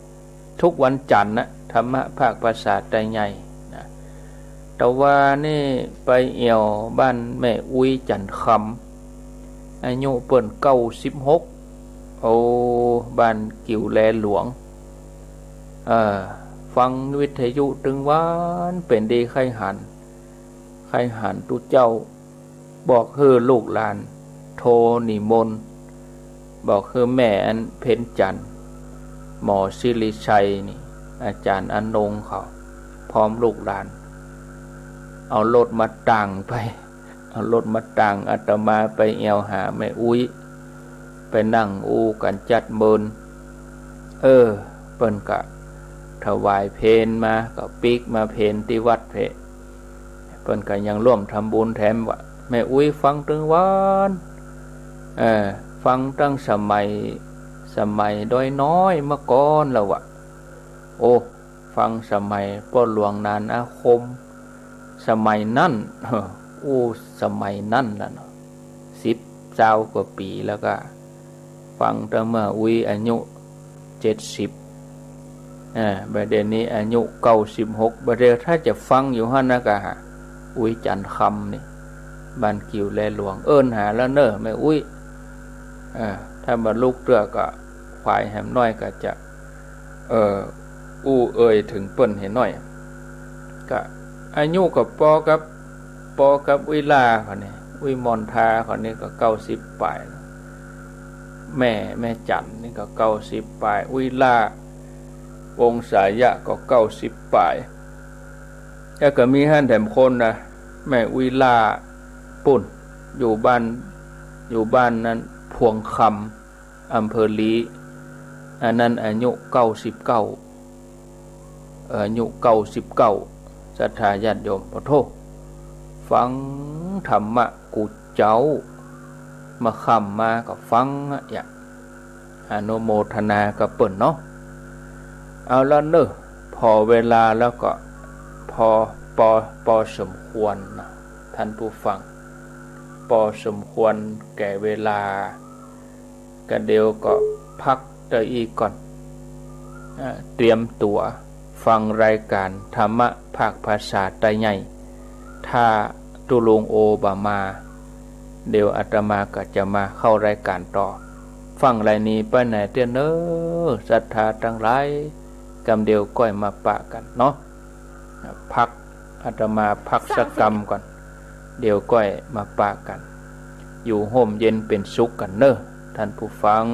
ำ ทุกวันจั๋นทร์นะ ธรรมะภาคภาษาไตใหญ่นะ ตะวานี่ไปแอ่วบ้านแม่อุ๊ยจันทร์คำ อายุเปิ้นเก้าสิบหก โอ้ บ้านกิ่วแลหลวง เอ่อ ฟังวิทยุตึงวัน เป๋นดีใค่หัน ใค่หันตุ๊เจ้า บอกหื้อลูกหลานโทรนิมนต์ บอกหื้อแม่อันเพ็ญจันทร์ หมอสิริชัยนี่ อาจ๋ารย์อนงเขา พร้อมลูกหลาน เอารถมาตั๋งไป เอารถมาตั๋งอาตมาไปแอ่วหาแม่อุ๊ย ไปนั่งอู้กั๋นจัดเมิน เออ เปิ้นก็ถวายเพลมา ก็ปิ๊กมาเพลตี้วัดเพ เปิ้นก็ยังร่วมทำบุญแถมว่า แม่อุ๊ยฟังตึงวัน เออ ฟังตั้งสมัย สมัยด้อยน้อยเมื่อก่อนแล้ววะ โอ้ ฟังสมัยป้อหลวงนานอาคม สมัยนั้น อู้ สมัยนั้นละเนาะ สิบ ซาวกว่าปี๋แล้วก็ ฟังตั้งเมื่ออุ๊ยอายุเจ็ดสิบ อ่า บ่าเดี่ยวนี้อายุเก้าสิบหก บ่าเดี่ยวถ้าจะฟังอยู่หั้นนะกะหา อุ๊ยจันทร์คำนี่ บ้านกิ่วแลหลวง เอิ้นหาแล้วเน่อแม่อุ๊ย อ่า ถ้าบ่ลุกเตื้อก็ ขวายแหมน้อยก็จะ เอ่อ อู้เอ่ยเถิงเปิ้นแหมน้อย ก็อายุก็ปอกับ ปอกับอุ๊ยหล้าเขานี่ อุ๊ยมนทาเขานี่ก็เก้าสิบป๋าย แม่ แม่จันทร์นี่ก็เก้าสิบป๋าย อุ๊ยหล้า วงศายะก็เก้าสิบป๋าย แล้วก็มีหั้นแถมคนนะ แม่อุ๊ยหล้าปุ้น อยู่บ้าน อยู่บ้านนั้น พวงคำ อำเภอลี้ อันนั้นอายุเก้าสิบเก้า เอ่อ อายุเก้าสิบเก้า ศรัทธาญาติโยม โอ้โธ่ ฟังธรรมะกู้เจ๊า มาค่ำมาก็ฟังอะ อย่าง อนุโมทนากับเปิ้นเนาะ เอาละเน่อ ผ่อเวลาแล้วก็ พอ ปอ ปอสมควรนะ ท่านผู้ฟัง ปอสมควรแก่เวลา ก็เดี๋ยวก็พักเต้าอี้ก่อน อ่า เตรียมตั๋วฟังรายก๋านธรรมะภาคภาษาไตใหญ่ ถ้าตุ๊ลุงโอบ่มา เดี๋ยวอาตมาก็จะมาเข้ารายก๋านต่อ ฟั่งไหลหนีไปไหนเตี้ยเน่อ ศรัทธาตังหลาย กำเดียวก้อยมาปะกั๋นเนาะ พัก อาตมาพักสักกำก่อน เดี๋ยวก้อยมาปะกั๋น อยู่ฮ่มเย็นเป๋นสุขกั๋นเน่อ ท่านผู้ฟัง